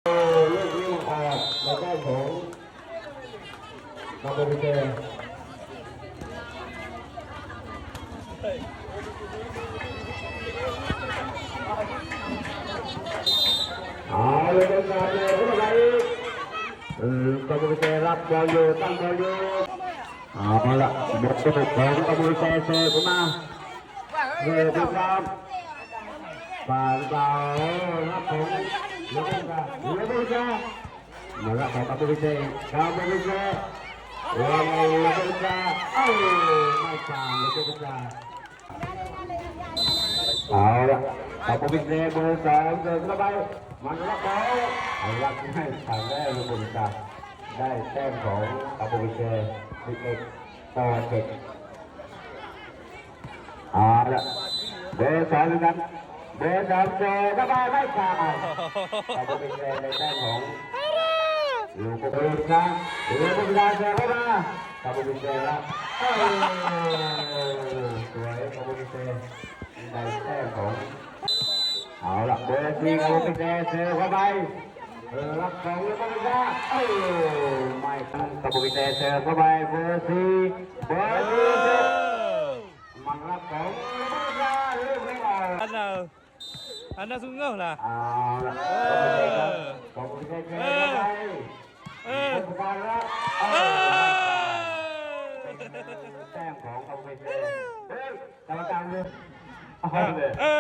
ລູກຍິງອອກ ແລ້ວກໍຂອງ ກຳປູເຈຍ. ເອົາເລີຍ ເປັນການເລີຍ ເຂົ້າມາອີກ ເອີ ກຳປູເຈຍຮັບບອນຢູ່ ຕັ້ງບອນຢູ່ ເອົາລະ ບົດຕົກຂອງກຳປູເຈຍເສີບເຂົ້າມາ ເອີ ເປັນການ ປານເກົ່າ ຮັບຂອງ ເຫຼືອເບິ່ງກາ ເຫຼືອເບິ່ງກາ ມາລະຂອງກຳປູເຈຍ ກຳປູເຈຍ ເອີ ເອົາ ເອົາ ເອົາ ໄມ່ຜ່ານເລີຍ ກຳປູເຈຍ. ເອົາລະ ກຳປູເຈຍເບີສອງ ເດີນເຂົ້າໄປ ມັນລັກເອົາ ລັກໄມ່ຜ່ານແລ້ວ ກຳປູເຈຍ ໄດ້ແຕ້ມຂອງກຳປູເຈຍ ສິບເອັດ ຕໍ່ເຈັດ. ເອົາລະ ເບີສອງຄືກັນ ເບີສອງເສີບເຂົ້າໄປ ໄມ່ຜ່ານ ກຳປູເຈຍໄດ້ແຕ້ມຂອງ ລູກໂກເບຊາ ລູກໂກເບຊາເສີບເຂົ້າມາ ກຳປູເຈຍລະ ໂອ້ ສວຍ ກຳປູເຈຍໄດ້ແຕ້ມຂອງ ເອົາລະ ເບີສີ່ ກຳປູເຈຍເສີບເຂົ້າໄປ ເອີ ຮັບຂອງ ກຳປູເຈຍ ໂອ້ ໄມ່ ກຳປູເຈຍເສີບເຂົ້າໄປ ເບີສີ່ ເບີສີ່ເສີບ ມັນລັກຂອງ ກຳປູເຈຍ ລູກນີ້ອອກ Ana, ana sungguh lah. ເອົາລະ ເອີ ຂອບຄຸນເຈົ້າ ເອີ ເອີ ເອີ ແຕ້ມຂອງເຂົາໄປເລີຍ ເອີ ກຳມະການເລີຍ ເອົາເລີຍ ເອີ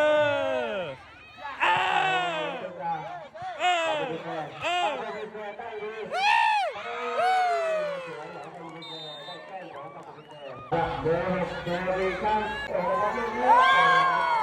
ເອີ ເອີ ເອີ ເອີ ເບີຫົກ ເຈີອີກຄັ້ງ ໂອ້